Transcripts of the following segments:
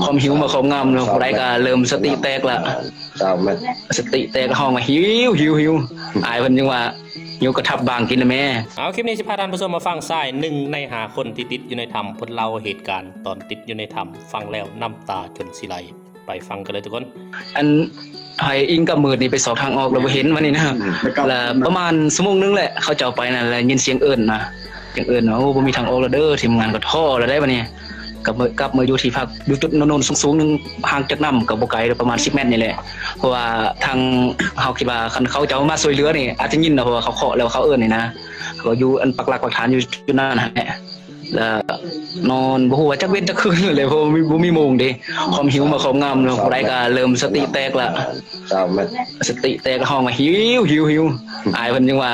ຄວາມຫິວມາຄອບງຳເນາະ ຜູ້ໃດກໍເລີ່ມສະຕິແຕກລະ ຊາວແມັດ ສະຕິແຕກ ຮ້ອງວ່າ ຫິວ ຫິວ ຫິວ ອາຍເພິ່ນຈັ່ງວ່າ ຫິວກໍທັບບາງກິນລະແມ້. ເອົາ ຄລິບນີ້ຊິພາທ່ານຜູ້ຊົມມາຟັງຊາຍໜຶ່ງໃນຫ້າຄົນທີ່ຕິດຢູ່ໃນຖ້ຳ ເພິ່ນເລົ່າເຫດການຕອນຕິດຢູ່ໃນຖ້ຳ ຟັງແລ້ວນ້ຳຕາຈົນຊິໄຫຼ. ໄປຟັງກັນເລີຍທຸກຄົນ. ອັນ ໃຫ້ອີງກັບມືດນີ້ໄປຊອກທາງອອກແລ້ວບໍ່ເຫັນບັດນີ້ນະ ແລ້ວປະມານຊົ່ວໂມງໜຶ່ງແຫຼະ ເຂົາເຈົ້າໄປນັ້ນ ແລ້ວຍິນສຽງເອີ້ນນະ ສຽງເອີ້ນວ່າ ໂອ້ ບໍ່ມີທາງອອກແລ້ວເດີ ທີມງານກໍທໍ້ແລ້ວໄດ໋ບັດນີ້ ກັບ ກັບມາຢູ່ທີ່ພັກ ຢູ່ຈຸດໂນນໆສູງໆໜຶ່ງ ຫ່າງຈາກນ້ຳກໍບໍ່ໄກ ປະມານສິບແມັດນີ້ແຫຼະ ເພາະວ່າທາງເຮົາຄິດວ່າ ຄັນເຂົາເຈົ້າມາຊ່ວຍເຫຼືອນີ້ ອາດຈະຍິນນະ ເພາະວ່າເຂົາເຄາະແລ້ວເຂົາເອີ້ນນີ້ນະ ເຂົາຢູ່ອັນປັກຫຼັກປັກຖານຢູ່ຈຸດນັ້ນຫັ້ນແຫຼະ. ລະນອນບໍ່ຮູ້ວ່າຈັກເວັນຈັກຄືນເລີຍ ເພາະວ່າບໍ່ມີ ບໍ່ມີໂມງເດ້ ຄວາມຫິວມາຄອບງຳເນາະ ຜູ້ໃດກໍເລີ່ມສະຕິແຕກລະ ຊາວແມັດ ສະຕິແຕກ ຮ້ອງວ່າ ຫິວ ຫິວ ຫິວ ອາຍເພິ່ນຈັ່ງວ່າ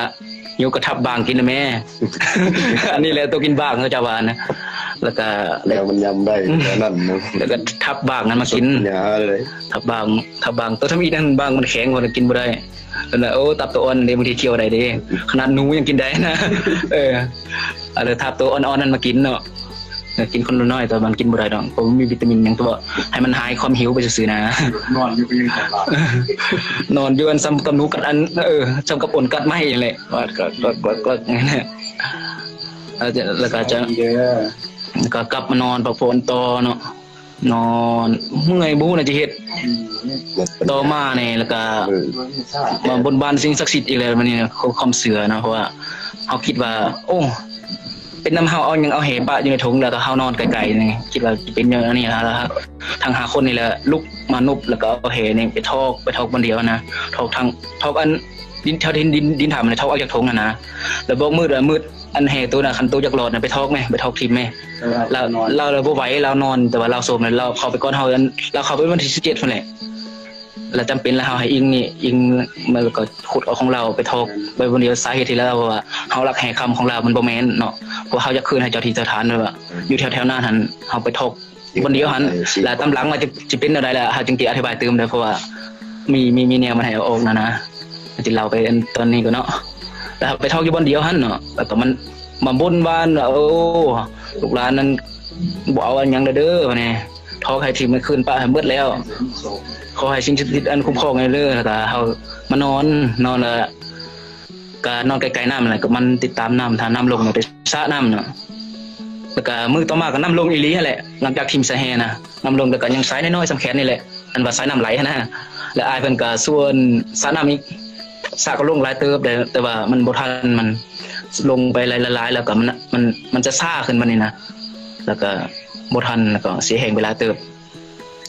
ຫິວກໍທັບບາງກິນລະແມ້. ອັນນີ້ແຫຼະ ໂຕກິນບາງເຂົາເຈົ້າວ່ານະ ລະກະ ແລ້ວມັນຍຳໄດ້ແນວນັ້ນເນາະ ລະກະທັບບາງນັ້ນມາກິນ ຍາເລີຍ ທັບບາງ ທັບບາງ ໂຕທຳອິດຫັ້ນ ບາງມັນແຂງ ເພິ່ນກິນບໍ່ໄດ້. ເພິ່ນວ່າ ໂອ້ ຕັບໂຕອ່ອນເດ້ ບາງທີຄຽວໄດ້ເດ້ ຂະໜາດໜູຍັງກິນໄດ້ນະ ເອີ ເອົາແຕ່ທັບໂຕອ່ອນໆນັ້ນມາກິນເນາະ ເອີ ກິນຄົນລະໜ້ອຍ ແຕ່ວ່າມັນກິນບໍ່ໄດ້ດອກ ເພາະມັນມີວິຕາມິນຫຍັງ ແຕ່ວ່າໃຫ້ມັນຫາຍຄວາມຫິວໄປຊື່ໆນະ ນອນຢູ່ກໍຍັງກັດ ນອນຢູ່ອັນສ່ຳກັບໜູກັດອັນ ເອີ ສ່ຳກັບອົນກັດໄມ້ຫັ້ນແຫຼະ ວ່າກໍ ກໍ ກໍ ກໍ ແລ້ວກໍຈະ ແລ້ວກໍກັບມານອນພັກຜ່ອນຕໍ່ເນາະ. ນອນເມື່ອຍ ບໍ່ຮູ້ແນວຈະເຮັດ ອືມ ຕໍ່ມານີ້ ແລ້ວກະ ເອີ ມາບົນບານສິ່ງສັກສິດອີກແລ້ວ ບັດນີ້ ຄວາມເຊື່ອເນາະ ເພາະວ່າເຮົາຄິດວ່າ ໂອ້ ເປັນນຳເຮົາ ເອົາຫຍັງ ເອົາແຫປະຢູ່ໃນຖົງ ແລ້ວກະເຮົານອນໄກໆນີ້ ຄິດວ່າເປັນແນວນີ້ລະ ທັງຫ້າຄົນນີ້ແຫຼະ ລຸກມານຸບ ແລ້ວກະເອົາແຫນີ້ໄປຖອກ ໄປຖອກບ່ອນດຽວນະ ຖອກທັງ ຖອກອັນ ດິນ ແຖວດິນ ດິນ ດິນຖ້ຳ ຖອກອອກຈາກຖົງຫັ້ນນະ ແລ້ວບອກມືດວ່າ ມືດ ອັນແຫໂຕນະ ຄັນໂຕຢາກລອດນະ ໄປຖອກແມ້ ໄປຖອກຖິ້ມແມ້. ລາວ ລາວລະບໍ່ໄຫວ ລາວນອນ ແຕ່ວ່າລາວໂຊມ ລາວເຂົ້າໄປກ່ອນເຮົາ ລາວເຂົ້າໄປວັນທີສິບເຈັດພຸ້ນແຫຼະ ລະຈຳເປັນລະເຮົາໃຫ້ອີງນີ້ ອີງ ແລ້ວກໍຂຸດເອົາຂອງລາວໄປຖອກໄປບ່ອນດຽວ. ສາເຫດທີ່ລາວເວົ້າວ່າເຮົາລັກແຫຄຳຂອງລາວ ມັນບໍ່ແມ່ນເນາະ ເພາະເຮົາຢາກຄືນໃຫ້ເຈົ້າທີ່ເຈົ້າທານ ແບບວ່າຢູ່ແຖວໆນັ້ນຫັ້ນ ເຮົາໄປຖອກ ບ່ອນດຽວຫັ້ນ ແລ້ວຕາມຫຼັງວ່າຈະ ຈະເປັນແນວໃດລະ ເຮົາຈຶ່ງຊິອະທິບາຍຕື່ມໄດ້ ເພາະວ່າມີ ມີ ມີແນວມັນໃຫ້ເອົາອອກນະນະ ຊິເລົ່າໄປອັນຕອນນີ້ກ່ອນເນາະ. ແລ້ວເຮົາໄປຖອກຢູ່ບ່ອນດຽວຫັ້ນເນາະ ແລ້ວກໍມັນມາບົນບານວ່າ ໂອ້ ລູກຫຼານນັ້ນບໍ່ເອົາອັນຫຍັງເດີ ບາດນີ້ ຖອກໃຫ້ຖິ້ມໃຫ້ຄືນປະໃຫ້ໝົດແລ້ວ ຂໍໃຫ້ສິ່ງສັກສິດອັນຄຸ້ມຄອງໃຫ້ເດີ. ແລ້ວກໍເຮົາມານອນ ນອນແລ້ວ ກະນອນໃກ້ໆນ້ຳແຫຼະ ກະມັນຕິດຕາມນ້ຳ ຖ້ານ້ຳລົງໄປສະນ້ຳເນາະ. ແລ້ວກະມື້ຕໍ່ມາກະນ້ຳລົງອີ່ຫຼີຫັ້ນແຫຼະ ຫຼັງຈາກຖິ້ມສາຍແຫນະ ນ້ຳລົງ ແລ້ວກະຍັງສາຍນ້ອຍໆສ່ຳແຂນນີ້ແຫຼະ ອັນວ່າສາຍນ້ຳໄຫຼຫັ້ນນະ. ແລ້ວອ້າຍເພິ່ນກະຊວນສະນ້ຳອີກ ສະກໍລົງຫຼາຍເຕີບແຕ່ ແຕ່ວ່າມັນບໍ່ທັນ ມັນລົງໄປຫຼາຍໆ ແລ້ວກະມັນ ມັນ ມັນຈະຊ້າຂຶ້ນບັດນີ້ນະ ແລ້ວກະບໍ່ທັນ ແລ້ວກໍເສຍແຮງໄປຫຼາຍເຕີບ.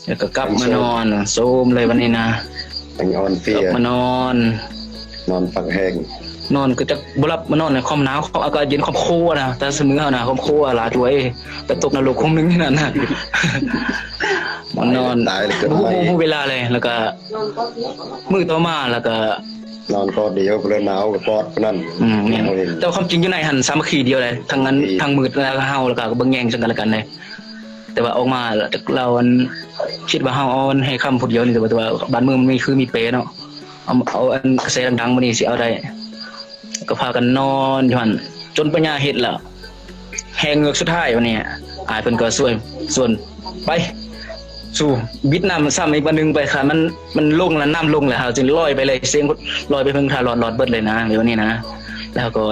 ແລ້ວກໍກັບມານອນໂຊມເລີຍບັດນີ້ນະ ຍັງອ່ອນເພຍ ກັບມານອນ ນອນພັກແຮງ ນອນຄືຈັກບໍ່ຫຼັບ ມານອນໃນຄວາມໜາວ ຄວາມອາກາດເຢັນ ຄວາມໂຄນະ ຕາສະເໝືອຫັ້ນນະ ຄວາມໂຄຫຼາຍຕົວເອ ໄປຕົກນະລົກຄົງໜຶ່ງນັ້ນນະ ມານອນ ຕາຍແລ້ວເກີດ ບໍ່ ໃໝ່ ຮູ້ ບໍ່ຮູ້ເວລາເລີຍ. ແລ້ວກໍມື້ຕໍ່ມາ ແລ້ວກໍ ນອນກອດດຽວ ເພິ່ນໜາວກໍກອດນັ້ນ ອືມ ແມ່ນ ແຕ່ວ່າຄວາມຈິງຢູ່ໃນຫັ້ນສາມັກຄີດຽວໃດ ທັງອັນ ທັງມືດ ແລ້ວເຮົາ ແລ້ວກໍເບິ່ງແຍງເຊິ່ງກັນແລະກັນເດ້. ແຕ່ວ່າອອກມາຈາກລາວ ອັນ ຄິດວ່າເຮົາເອົາອັນແຫຄຳຜູ້ດຽວນີ້ ແຕ່ວ່າ ແຕ່ວ່າບ້ານເມືອງມັນມີຄືມີແປເນາະ ເອົາ ເອົາອັນກະແສດັງໆ ມື້ນີ້ຊິເອົາໄດ້ ກໍພາກັນນອນຢູ່ຫັ້ນ ຈົນປັນຍາເຮັດລະ ແຮງເງືອກສຸດທ້າຍ ວັນນີ້ ອ້າຍເພິ່ນກໍຊ່ວຍ ຊວນໄປ ສູ້ ບິດນ້ຳຊ້ຳອີກບາດໜຶ່ງໄປ ຄັນມັນ ມັນລົງລະ ນ້ຳລົງລະ ເຮົາຈຶ່ງລອຍໄປເລີຍ ສຽງລອຍໄປເພິ່ງທ່າລອດ ລອດເບິດເລີຍນະ ແບບນີ້ນະ. ແລ້ວກໍ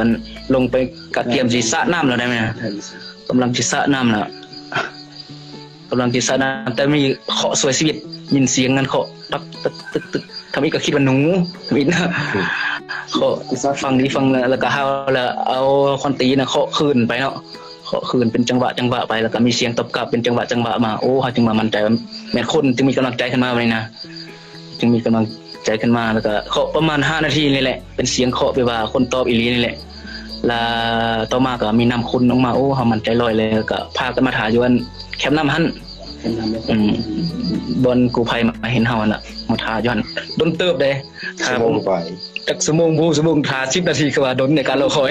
ລົງໄປກະກຽມຊິສະນ້ຳແລ້ວໄດ໋ແມ່ ກຳລັງຊິສະນ້ຳລະ ກຳລັງຊິສະນ້ຳ ແຕ່ມີເຄາະຊ່ວຍຊີວິດ ຍິນສຽງມັນເຄາະ ຕັກ ຕຶກ ຕຶກ ຕຶກ ທຳອິດກໍຄິດວ່າໜູ ທຳອິດນະ ເຄາະ ຟັງດີຟັງ ແລ້ວກໍເຮົາລະເອົາຄອນຕີນະເຄາະຄືນໄປເນາະ ເຄາະຄືນເປັນຈັງຫວະ ຈັງຫວະໄປ ແລ້ວກໍມີສຽງຕອບກັບເປັນຈັງຫວະ ຈັງຫວະມາ ໂອ້ ເຮົາຈຶ່ງວ່າໝັ້ນໃຈ ແມ່ນຄົນຈຶ່ງມີກຳລັງໃຈຂຶ້ນມາບັດນີ້ນະ ຈຶ່ງມີກຳລັງໃຈຂຶ້ນມາ ແລ້ວກໍເຄາະປະມານຫ້ານາທີນີ້ແຫຼະ ເປັນສຽງເຄາະແບບວ່າຄົນຕອບອີ່ຫຼີນີ້ແຫຼະ ລະຕໍ່ມາກໍມີນ້ຳຂຸ່ນອອກມາ ໂອ້ ເຮົາໝັ້ນໃຈລອຍ ແລ້ວກໍພາກັນມາຖ້າຢູ່ອັນແຄມນ້ຳຫັ້ນ ອືມ ບ່ອນກູ້ໄພມາເຫັນເຮົາຫັ້ນລະ ມາຖ້າຢູ່ຫັ້ນດົນເຕີບເດ້ ຖ້າ ຊົ່ວໂມງປາຍ ຈັກຊົ່ວໂມງບໍ່ຮູ້ ຊົ່ວໂມງ ຖ້າສິບນາທີ ຄືວ່າດົນໃນການລໍຄອຍ.